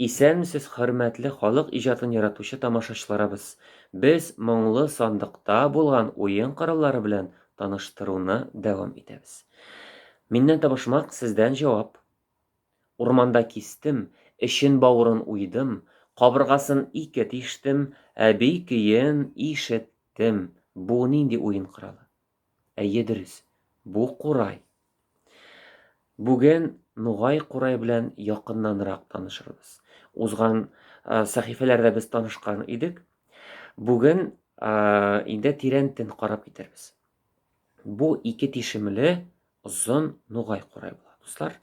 Исәнмесез, хөрмәтле халык иҗатын яратучы тамашачыларыбыз! Без моңлы сандыкта булган уен кораллары белән таныштыруны дәвам итәбез. Миннән табышмак, сездән җавап. Урманда кистем, эчен-бавырын уйдым, кабыргасын ике тиштем, әби көен ишеттем. Бу нинди уен коралы? Әйе, дөрес, бу курай. Бүген Нугай курай белән якыннанрак танышырбыз. Узган сәхифәләрдә без танышкан идек. Бүген инде тирәнтен карап китәрбез. Бу ике тишемле озын нугай курай була, дуслар.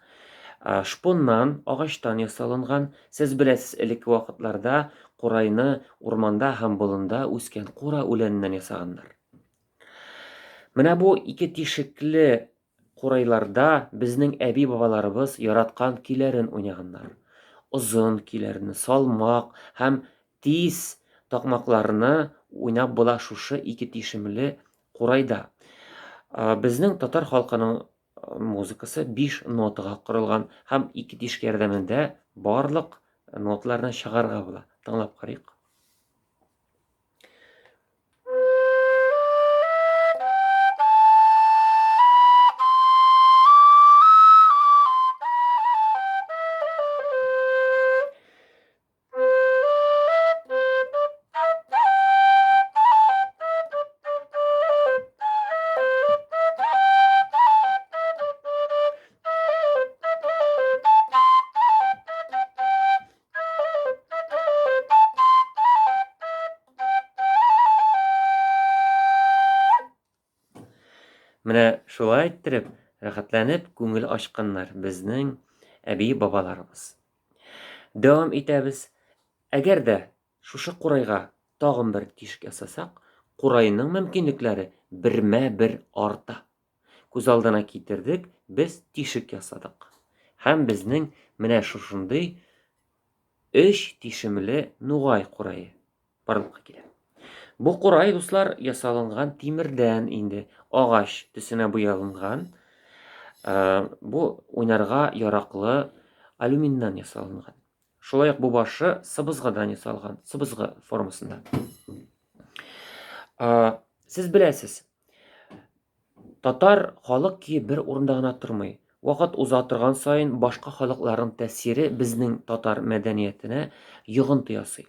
Шпоннан, агачтан ясалынган. Сез беләсез, элекке вакытларда курайны урманда һәм болында үскән кура үләненнән ясаганнар. Менә бу ике тишекле курайларда безнең әби-бабаларыбыз яраткан көйләрен уйнаганнар. Озын көйләрне, салмак һәм тиз такмакларны уйнап була шушы ике тишемле курайда. Безнең татар халкының музыкасы 5 нотага корылган һәм ике тишек ярдәмендә барлык ноталарны чыгарырга була. Тыңлап карыйк. Менә шулай иттереп, рәхәтләнеп күңел ачканнар безнең әби-бабаларыбыз. Дәвам итәбез. Әгәр дә шушы курайга тагын бер тишек ясасак, курайның мөмкинлекләре бермә-бер арта. Күз алдына китердек, без тишек ясадык. Һәм безнең менә шушындый өч тишемле нугай курае барлыкка килә. Бу курай, дуслар, ясалынган тимердән инде, агач төсенә буялынган. Э, бу уйнарга яраклы алюминнан ясалынган. Шулай ук бу башы сыбызгыдан ясалган, сыбызгы формасында. Э, сез беләсез, Татар халык көе бер урында гына тормый. Вакыт уза торган саен башка халыкларның тәэсире безнең татар мәдәниятенә йогынты ясый.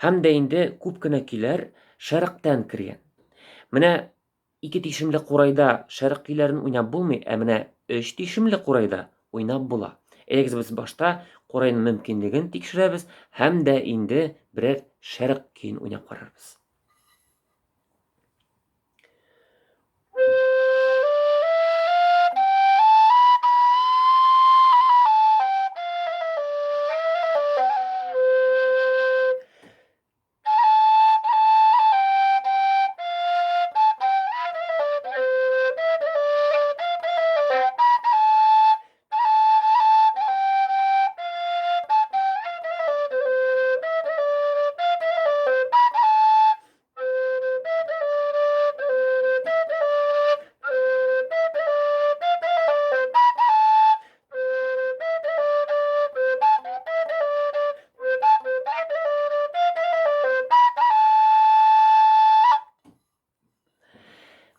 Һәм дә инде күп кенә көйләр шәрыктән кергән. Менә ике тишемле курайда шәрык көйләрен уйнап булмый, ә менә өч тишемле курайда уйнап була. Әйдәгез без башта курайның мөмкинлеген тикшерәбез һәм дә инде берәр шәрык көен уйнап карарбыз.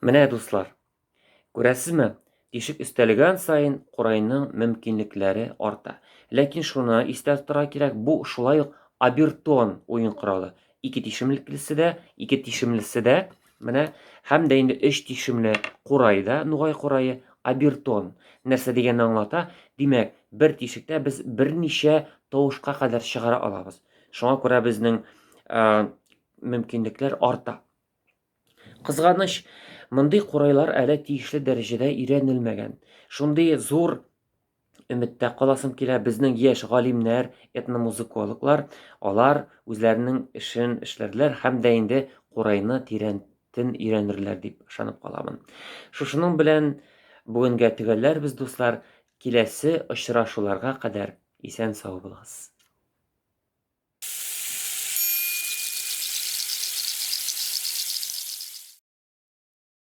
Менә, дуслар, күрәсезме, тишек өстәлгән саен курайның мөмкинлекләре арта. Ләкин шуны истә тотарга кирәк, бу шулай ук абертон уен коралы. Ике тишемлеклесе дә, ике тишемлесе дә, менә, һәм дә инде өч тишемле курай да, нугай курае, абертон. Нәрсә дигәнне аңлата? Димәк, бер тишектә без берничә тавышка кадәр чыгара алабыз. Шуңа күрә безнең мөмкинлекләр арта. Кызганыч, мондый курайлар әле тиешле дәрәҗәдә өйрәнелмәгән. Шундый зур өметтә каласым килә, безнең яшь галимнәр, этномузыкологлар, алар үзләренең эшен эшләрләр һәм дә инде курайны тирәнтен өйрәнерләр дип ышанып каламын. Шушының белән бүгенгә төгәлләрбез, дуслар. Киләсе очрашуларга кадәр исән-сау булыгыз.